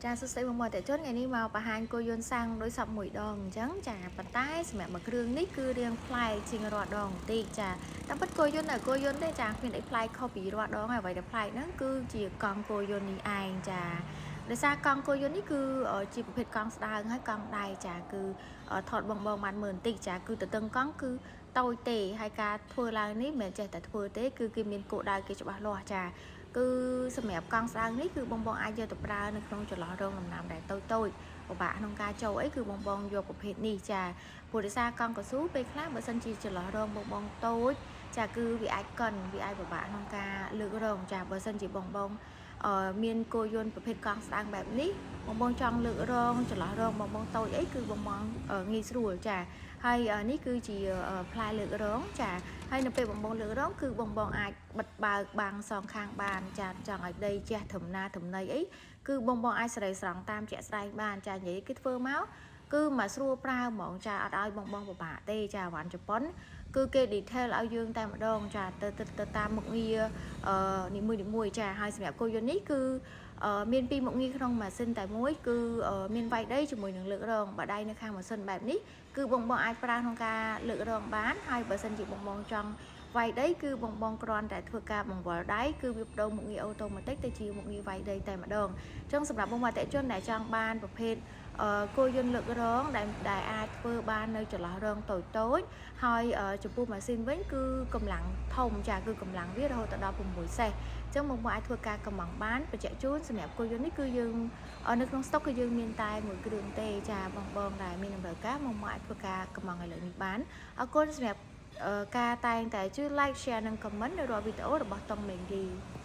ចាសួស្តីបងប្អូនអតិថិជនថ្ងៃនេះមកបង្ហាញគោយន្តសាំងដោយសពមួយដងអញ្ចឹងចាប៉ុន្តែសម្រាប់មួយគ្រឿងនេះគឺរៀងប្លែកជាងរាល់ដងបន្តិចចាតាមពិតគោយន្តនៅគោយន្តទេចាគ្មានអីប្លែកខុសពីរាល់ដងហើយអ្វីដែលប្លែកហ្នឹងគឺជាកង់គោយន្តនេះឯងចាដោយសារកង់គោយន្តនេះគឺជាប្រភេទកង់ស្ដើងហើយកង់ដៃចាគឺថតបងបងបានមើលបន្តិចចាគឺទទឹងកង់គឺតូចទេហើយការធ្វើឡើងនេះមិនមែនចេះតែធ្វើទេគឺគេមានគោលដៅគេច្បាស់លាស់ចាគឺសម្រាប់កង់ស្ដើងនេះគឺបងបងអាចយកទៅប្រើនៅក្នុងចន្លោះរងដំណាំដែលតូចតូចពិបាកក្នុងការចូលអីគឺបងបងយកប្រភេទនេះចាព្រោះដោយសារកង់កស៊ូពេលខ្លះបើសិនជាចន្លោះរងបងបងតូចចាគឺវាអាចកិនវាអាចពិបាកក្នុងការលើករងចាបើសិនជាបងបងអឺមានគោយន្តប្រភេទកង់ស្ដើងបែបនេះបងបងចង់លើករងចន្លោះរងបងបងតូចអីគឺបងបងងាយស្រួលចាហើយនេះគឺជាផ្លែលើករងចាហើយនៅពេលបងបងលើករងគឺបងបងអាចបិទបើកបាំងសងខាងបានចាចង់ឲ្យដីជះត្រឹមណាត្រឹមណីអីគឺបងបងអាចសេរីស្រង់តាមជាក់ស្ដែងបានចានិយាយគឺធ្វើមកគឺមកស្រួលប្រើហ្មងចាអត់ឲ្យបងបងពិបាកទេចាអវ៉ាន់ជប៉ុនគឺគេ detail ឲ្យយើងតែម្ដងចាទៅទៅតាមមុខងារអឺនីមួយៗចាហើយសម្រាប់គោយន្តនេះគឺមានពីរមុខងារក្នុងម៉ាស៊ីនតែមួយគឺមានវាយដីជាមួយនឹងលើករងបើដៃនៅខាងម៉ាស៊ីនបែបនេះគឺបងបងអាចប្រើក្នុងការលើករងបានហើយបើសិនជាបងបងចង់វាយដីគឺបងបងគ្រាន់តែធ្វើការបង្វិលដៃគឺវាបដូរមុខងារ automatic ទៅជាមុខងារវាយដីតែម្ដងអញ្ចឹងសម្រាប់បងប្អូនអតិថិជនដែលចង់បានប្រភេទគោយន្តលើករងដែលដែលអាចធ្វើបាននៅចន្លោះរងតូចតូចហើយចំពោះម៉ាស៊ីនវិញគឺកម្លាំងធំចាគឺកម្លាំងវារហូតដល់6សេសអញ្ចឹងបងប្អូនអាចធ្វើការកម្ម៉ង់បានបញ្ជាក់ជូនសម្រាប់គោយន្តនេះគឺយើងនៅក្នុងស្តុកគឺយើងមានតែមួយគ្រឿងទេចាបងបងដែលមានតម្រូវការមកមកអាចធ្វើការកម្ម៉ង់ឥឡូវនេះបានអរគុណសម្រាប់ការតែងតែជួយ like, share និង comment នៅរាល់វីដេអូរបស់តុងមេងលី។